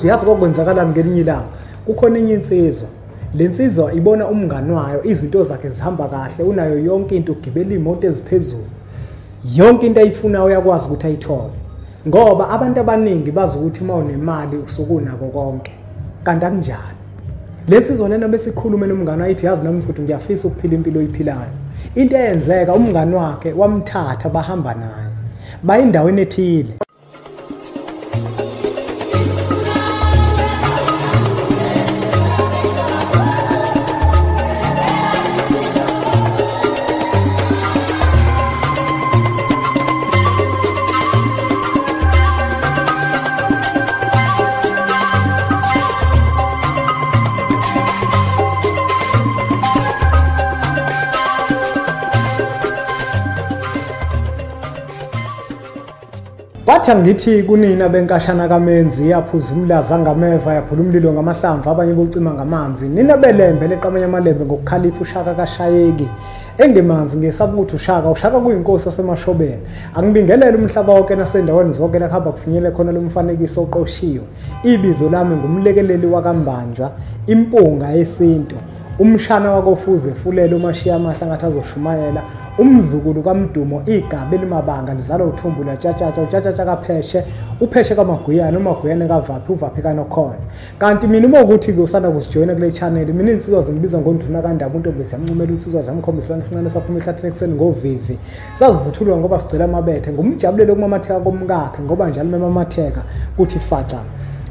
Yazi kwakwenzakalani ngelinye ilanga, kukhona enye insizwa. Le nsizwa ibona umngani wayo, izinto zakhe zihamba kahle, unayo yonke into, ugibela imoto eziphezulu, yonke into ayifunayo uyakwazi ukuthi ayithole. Ngoba abantu abaningi bazi ukuthi uma unemali usuke unako konke, kanti akunjalo. Le nsizwa lena besikhulume nomngani wayo, ithi yazi nami futhi ngiyafisa ukuphila impilo oyiphilayo. Into eyenzeka, umngani wakhe wamthatha bahamba naye baya endaweni ethile. Kwathi angithi kunina benkashana kaMenzi, yaphuza umlaza ngameva, yaphula umlilo ngamahlamvu, abanye bocima ngamanzi. Nina belembe leqamanye amalembe ngokukhalipha, uShaka kashayeki engemanzi, ngesaba ukuthi uShaka kuyinkosi yaseMashobeni. Angibingelele umhlaba wonke nasendaweni zonke lakuhamba kufinyele khona lo mfanekiso oqoshiwe. Ibizo lami ngumlekeleli wakaMbanjwa, impunga yesintu, umshana wakofuze fulele umashiya amahla ngathi azoshumayela, umzukulu kaMdumo, igabe elimabanga lizalwa uthumbu latshatshatsha, utshatshatsha kapheshe, upheshe kaMaguyane, uMaguyane kaVaphi, uVaphi kaNokhona. Kanti mina uma ukuthi-ke usanda kusijoyina kule channel, mina insizwa zingibiza ngonduna kaNdaba, untombi siyamncumela insizwa, ziyamkhombisa isilwane esincane saphuma ehlathini ekuseni ngovivi, sazivuthulwa ngoba sigcwele amabethe. Ngumjabulelo kumamatheka komkakhe, ngoba njalo memamatheka kuthi faca.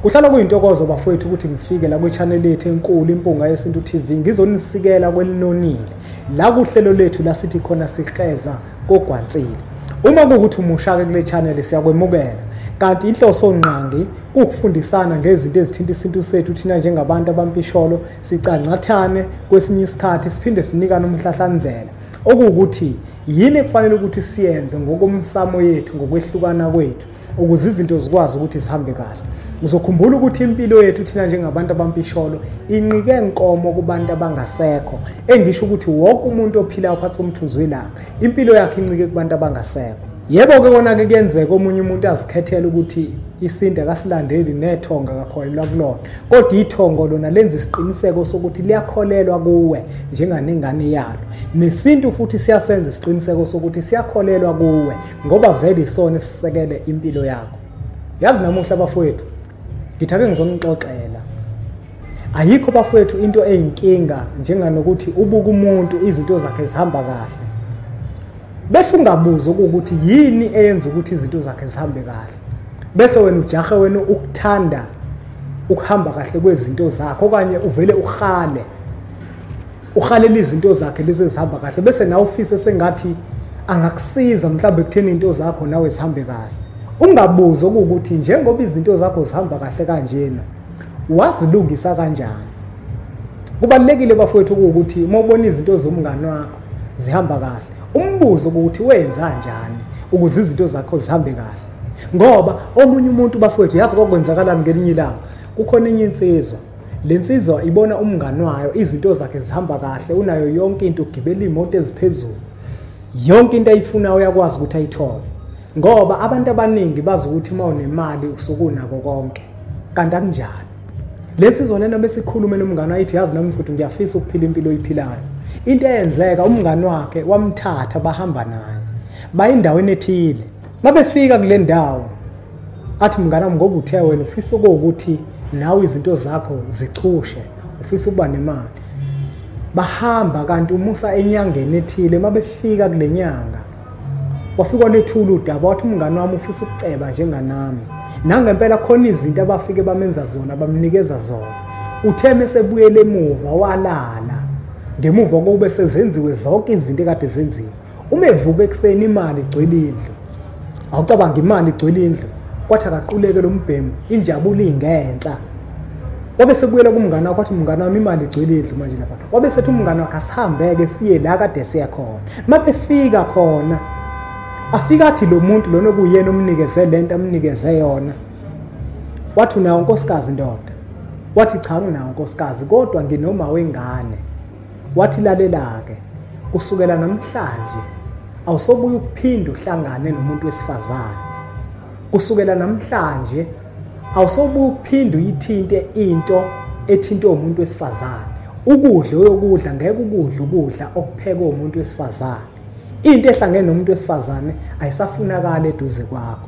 Kuhlala kuyintokozo bafowethu ukuthi ngifike la kwi-channel yethu enkulu Impunga Yesintu TV, ngizonisikela kwelinonile la kuhlelo lethu la sithi khona sikleza kogwansile. Uma kuwukuthi umusha-ke kule channel siyakwemukela, kanti inhloso ngqangi ukufundisana ngezinto ezithinta isintu sethu thina njengabantu abampisholo, sicangcathane kwesinye isikhathi siphinde sinikane umhlahlandlela okuwukuthi yini ekufanele ukuthi siyenze ngokomsamo yethu, ngokwehlukana kwethu, ukuze izinto zikwazi ukuthi zihambe kahle. Uzokhumbula ukuthi impilo yethu thina njengabantu abampisholo inqike nkomo kubantu abangasekho, engisho ukuthi wonke umuntu ophilayo phansi komthunzi welanga impilo yakhe incike kubantu abangasekho. Yebo-ke kona-ke kuyenzeka omunye umuntu azikhethele ukuthi isintu akasilandeli nethonga akakholelwa kulona, kodwa ithongo lona lenza isiqiniseko sokuthi liyakholelwa kuwe njenganengane yalo, nesintu futhi siyasenza isiqiniseko sokuthi siyakholelwa kuwe ngoba vele isona esisekele impilo yakho. Yazi namuhla bafowethu, ngithi ake ngizonixoxela, ayikho bafowethu into eyinkinga njenganokuthi ubuke umuntu izinto zakhe zihamba kahle bese ungabuza ukuthi yini eyenza ukuthi izinto zakhe zihambe kahle, bese wena ujahe wena ukuthanda ukuhamba kahle kwezinto zakhe, okanye uvele uhale uhalela izinto zakhe lezi ezihamba kahle, bese nawe ufise sengathi angakusiza mhlawumbe ekutheni into zakho nawe zihambe kahle. Ungabuzi ukuthi njengoba izinto zakho zihamba kahle kanjena wazilungisa kanjani. Kubalulekile bafowethu ukuthi uma ubona izinto zomngani wakho zihamba kahle, umbuzo ukuthi wenza kanjani ukuze izinto zakho zihambe kahle. Ngoba omunye umuntu bafowethu, yazi kwakwenzakalani ngelinye ilanga, kukhona enye insizwa. Le nsizwa ibona umngani wayo izinto zakhe zihamba kahle, unayo yonke into, ugibela imoto eziphezulu, yonke into ayifunayo uyakwazi ukuthi ayithole. Ngoba abantu abaningi bazi ukuthi uma unemali usuke unako konke, kanti akunjalo. Le nsizwa lena besikhulume nomngani wayo, ithi yazi nami futhi ngiyafisa ukuphila impilo oyiphilayo. Into eyenzeka, umngani wakhe wamthatha bahamba naye baya endaweni ethile. Mabefika kule ndawo athi mngani wami, ngoba uthe wena ufisa ukuthi nawe izinto zakho zichushe, ufisa ukuba nemali. Bahamba kanti umusa enyangeni ethile. Mabefika kule nyanga wafika lethula udaba, wathi umngani wami ufisa ukuceba njenganami. Nangempela khona izinto abafike bamenza zona, bamnikeza zona. Uthe mesebuyele emuva walala ngemuva kokube sezenziwe zonke izinto ekade zenziwe. Uma evuka ekuseni imali igcwele indlu. Awucabanga, imali igcwele indlu. Kwathi akaquleke lo mbhemu, injabulo ingenhla. Wabe sebuyela kumngani wakhe, wathi mngani wami imali igcwele indlu manje lapha. Wabe sethi umngani wakhe asihambeke siye la kade siya khona. Mabefika khona afika athi lo muntu lona okuyena omnikeze lento amnikeze yona, wathi unawo unkosikazi ndoda? Wathi cha, nginawo unkosikazi, kodwa nginoma wengane. Wathi lalela-ke, kusukela namhlanje awusobuye ukuphinde uhlangane nomuntu wesifazane. Kusukela namhlanje Awusobuphinde uyithinte into ethinte umuntu wesifazane. Ukudla oyokudla ngeke ukudla ukudla okuphekwe umuntu wesifazane. Into ehlangene nomuntu wesifazane ayisafunakala eduze kwakho.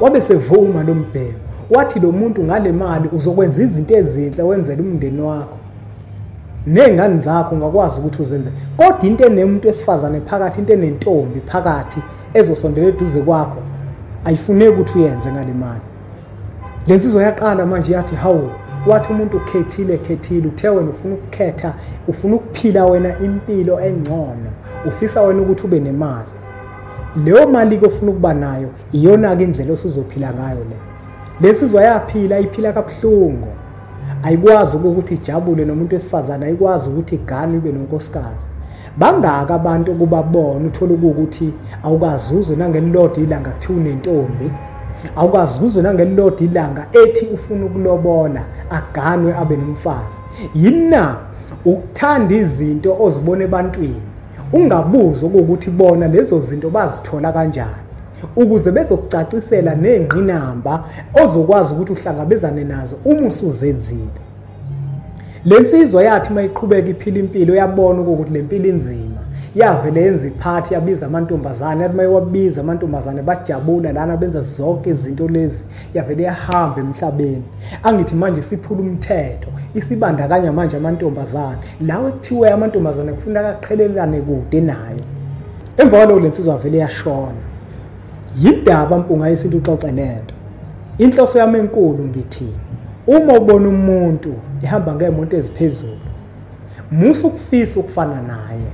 Wabe sevuma lo mbhemu, wathi lo muntu ngale mali uzokwenza izinto ezinhle, wenzele umndeni wakho ney'ngane zakho, ungakwazi ukuthi uzenze. Kodwa into enemuntu wesifazane phakathi, into enentombi phakathi ezosondela eduze kwakho, ayifuneki ukuthi uyenze ngale mali. Le nsizwa yaqala manje yathi hawu, wathi umuntu ukhethile khethile, uthe wena ufuna ukukhetha, ufuna ukuphila wena impilo engcono, ufisa wena ukuthi ube nemali. Leyo mali-ke ofuna ukuba nayo iyona-ke indlela osuzophila ngayo le. Le nsizwa yaphila, iphila kabuhlungu, ayikwazi ukuthi ijabule nomuntu wesifazane, ayikwazi ukuthi igane ibe nonkosikazi. Bangaka abantu ukubabona, uthola ukuthi awukazuze nangelilodwa ilanga kuthiwa unentombi, awukazuze nangelilodwa ilanga ethi ufuna ukulobola aganwe abe nomfazi. Yini na? Ukuthanda izinto ozibona ebantwini, ungabuzi ukuthi bona lezo zinto bazithola kanjani, ukuze bezokucacisela nengqinamba ozokwazi ukuthi uhlangabezane nazo uma usuzenzile. Le nsizwa yathi mayiqhubeka iphila impilo, yabona ukuthi le mpilo inzima, yavele yenza iphathi, yabiza amantombazane. Yathi mayiwabiza amantombazane bajabula lana, benza zonke izinto lezi, yavele yahamba emhlabeni. Angithi manje siphula umthetho, isibandakanya manje amantombazane lawo ekuthiwe amantombazane kufuneka aqhelelane kude nayo. Emva kwaloko le nsizwa vele yashona. Yindaba Mpunga Yesintu uxoxe lento. Inhloso yami enkulu ngithi, uma ubona umuntu ehamba ngeemoto eziphezulu, musa ukufisa ukufana naye,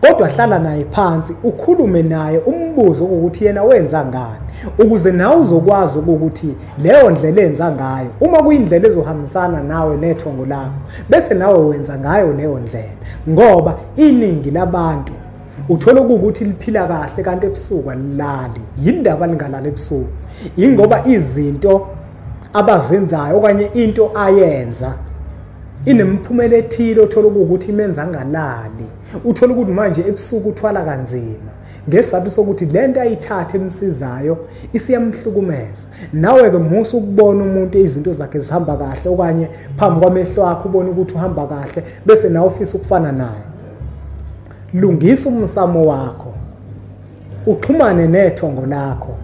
kodwa hlala naye phansi, ukhulume naye, umbuze ukuthi yena wenza ngani, ukuze nawe uzokwazi ukuthi leyo ndlela enza ngayo, uma kuyindlela ezohambisana nawe nethongo lakho, bese nawe wenza ngayo leyo ndlela. Ngoba iningi labantu uthola ukuthi liphila kahle kanti ebusuku alilali. Yindaba lingalali ebusuku? Ingoba izinto abazenzayo okanye into ayenza inemiphumela ethile, uthola ukuthi imenza angalali. Uthola ukuthi manje ebusuku uthwala kanzima ngesizathu sokuthi lento ayithathe emsizayo isiyamhlukumeza. Nawe-ke musa ukubona umuntu izinto zakhe zihamba kahle, okanye phambi kwamehlo akho ubone ukuthi uhamba kahle, bese nawe ufisa ukufana naye. Lungisa umsamo wakho, uxhumane nethongo lakho,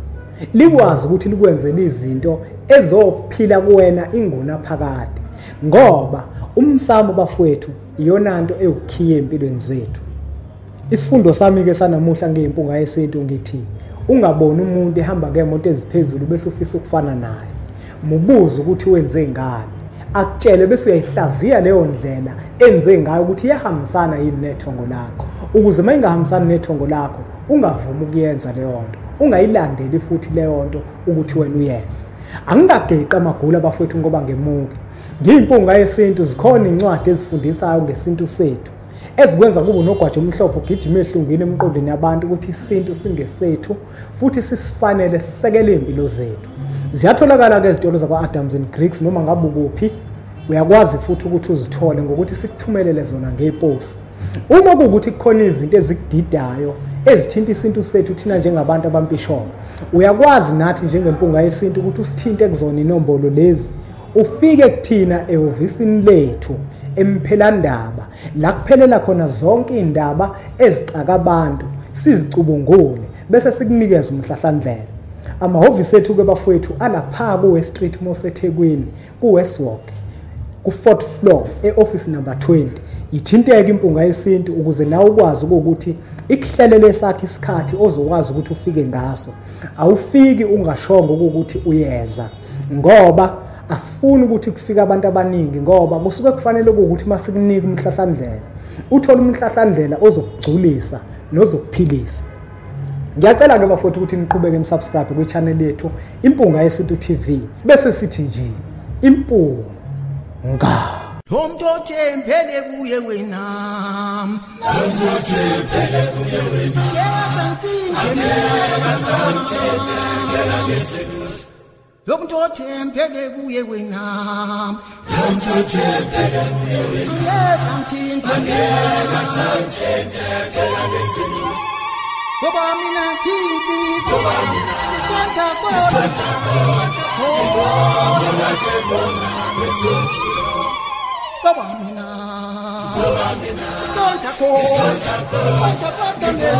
likwazi ukuthi likwenzele izinto ezophila kuwena inguna phakade. Ngoba umsamo bafowethu iyona nto ewukhiye empilweni zethu. Isifundo sami-ke sanamuhla ngeMpunga Yesintu ngithi, ungaboni umuntu ehamba ngemoto eziphezulu bese ufisa ukufana naye. Mubuze ukuthi wenze ngani, akutshele, bese uyayihlaziya leyo ndlela enze ngayo ukuthi iyahambisana yini nethongo lakho, ukuze uma ingahambisani nethongo lakho ungavumi ukuyenza leyo nto, ungayilandeli futhi leyo nto ukuthi wena uyenze. Angingageqi amagula bafowethu ngoba ngemuke. NgiyiMpunga Yesintu, zikhona incwadi ezifundisayo ngesintu sethu ezikwenza kube unogwaja omhlophe ugijima ehlungwini emqondweni yabantu ukuthi isintu singesethu futhi sisifanele sisekele iy'mpilo zethu. Ziyatholakala-ke ezitolo zakwa-Adams and Griggs, noma ngabe ukuphi uyakwazi futhi ukuthi uzithole ngokuthi sikuthumelele zona ngeposi. Uma kuwukuthi kukhona izinto ezikudidayo ezithinta isintu sethu thina njengabantu abampisholo, uyakwazi nathi njengeMpunga Yesintu ukuthi usithinte kuzona inombolo lezi, ufike kuthina ehhovisini lethu eMphelandaba, la kuphelela khona zonke iy'ndaba ezixaka abantu, sizicubungule bese sikunikeza umhlahlandlela. Amahhovisi ethu-ke bafowethu alapha ku-West Street moseThekwini, ku-West Walk, ku-fourth floor, e-office number 20. Ithinteke iMpunga Yesintu ukuze nawe ukwazi ukuthi ikuhlelele sakho isikhathi ozokwazi ukuthi ufike ngaso. Awufiki ungashongo ukuthi uyeza, ngoba asifuni ukuthi kufike abantu abaningi, ngoba kusuke kufanele ukuthi masikunika umhlahlandlela uthole umhlahlandlela ozokugculisa nozokuphilisa. Ngiyacela-ke bafowethu ukuthi niqhubeke nisubscribe kwi-channel yethu Impunga Yesintu TV, bese sithi nje Impunga. Umuntu othembele kuye wena, umuntu othembele kuye wena, umuntu othembele kuye wena, umuntu othembele kuye wena, ngoba mina ngiyinsizwa, ngoba mina ngisanda kodwa. Ngoba mina ngisonta khona, ngisonta khona mina.